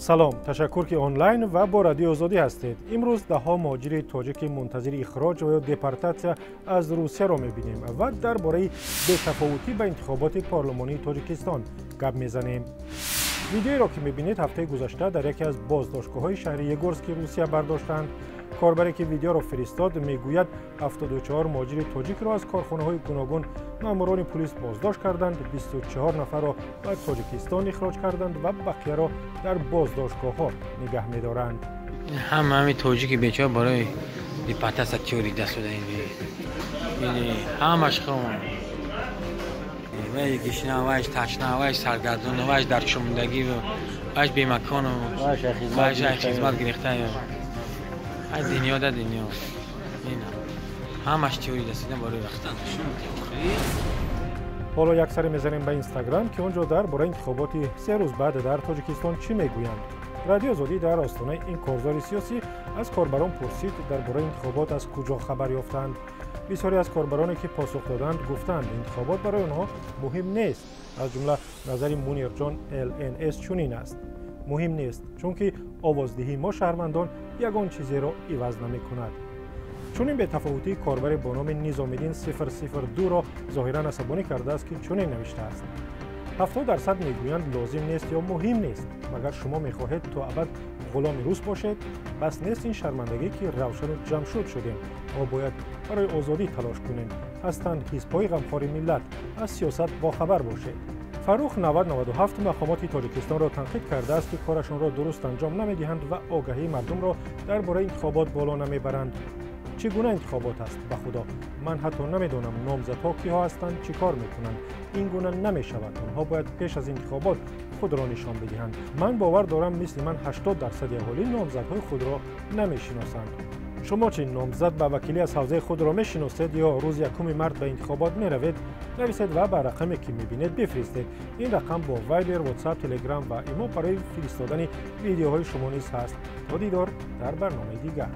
Салом, ташаккур, ки онлайн ва бо Радиои Озодӣ ҳастед. Имрӯз даҳҳо муҳоҷири тоҷики мунтазири ихроҷ ва ё депортатсия аз Русияро мебинем ва дар бораи бетафовутӣ ба интихоботи парлумонии Тоҷикистон гап мезанем. Видеоеро, ки мебинед, ҳафтаи гузашта дар яке аз боздоштгоҳҳои шаҳри Егорски Русия бардоштанд. Корбаре, ки видеоро фиристод, мегӯяд, 74 муҳоҷири тоҷикро аз корхонаҳои гуногун маъмурони пулис боздошт карданд, 24 нафарро ба Тоҷикистон ихроҷ карданд ва бақияро дар боздоштгоҳҳо нигаҳ медоранд. Ҳама ҳами тоҷики бечора барои депортатсия тиёрида шуда. Ҳамаш хом, вай гишна, вайш ташна, вайш саргардон, вайш дар чумдагӣ, вайш бемакону, вайш хизмат гирифта. Ай дунё да дунё, ҳамаш тиёрида шуда барои рафтан. Ҳоло як саре мезанем ба Инстаграм, ки он ҷо дар бораи интихоботи 3 рӯз баъд дар Тоҷикистон чӣ мегӯянд. Радиои Озодӣ дар остонаи ин корзори сиёсӣ аз корбарон пурсид, дар бораи интихобот аз куҷо хабар ёфтанд. Бисёре аз корбароне, ки посух доданд, гуфтанд, интихобот барои онҳо муҳим нест. Аз ҷумла назари Мунирҷон ЛНС чунин аст: «Муҳим нест, чунки овоздиҳии мо шаҳрвандон ягон чизеро иваз намекунад». Чунин бетафовутии корбаре бо номи Низомиддин 002-ро зоҳиран асабонӣ кардааст, ки чунин навиштааст: «70% мегӯянд, лозим нест ё муҳим нест. Магар шумо мехоҳед то абад ғуломи рус бошед? Бас нест ин шармандагӣ, ки равшану ҷамшуд шудем? Мо бояд барои озодӣ талош кунем. Ҳастанд ҳизбҳои ғамхори миллат, аз сиёсат бохабар бошед». Фаррух 9097 мақомоти Тоҷикистонро танқид кардааст, ки корашонро дуруст анҷом намедиҳанд ва огаҳии мардумро дар бораи интихобот боло намебаранд. «Чӣ гуна интихобот аст, ба Худо, ман ҳатто намедонам, номзадҳо киҳо ҳастанд, чӣ кор мекунанд. Ин гуна намешавад. Онҳо бояд пеш аз интихобот худро нишон бидиҳанд. Ман бовар дорам, мисли ман 80 дарсади аҳолӣ номзадҳои худро намешиносанд. Шумо чӣ, номзад ба вакилӣ аз ҳавзаи худро мешиносед ё рӯзи 1 март ба интихобот меравед? Нависед ва ба рақаме, ки мебинед, бифиристед. Ин рақам бо Вайбер, Ватсап, Телеграм ва Имо барои фиристодани видеоҳои шумо низ ҳаст. То дидор дар барномаи дигар.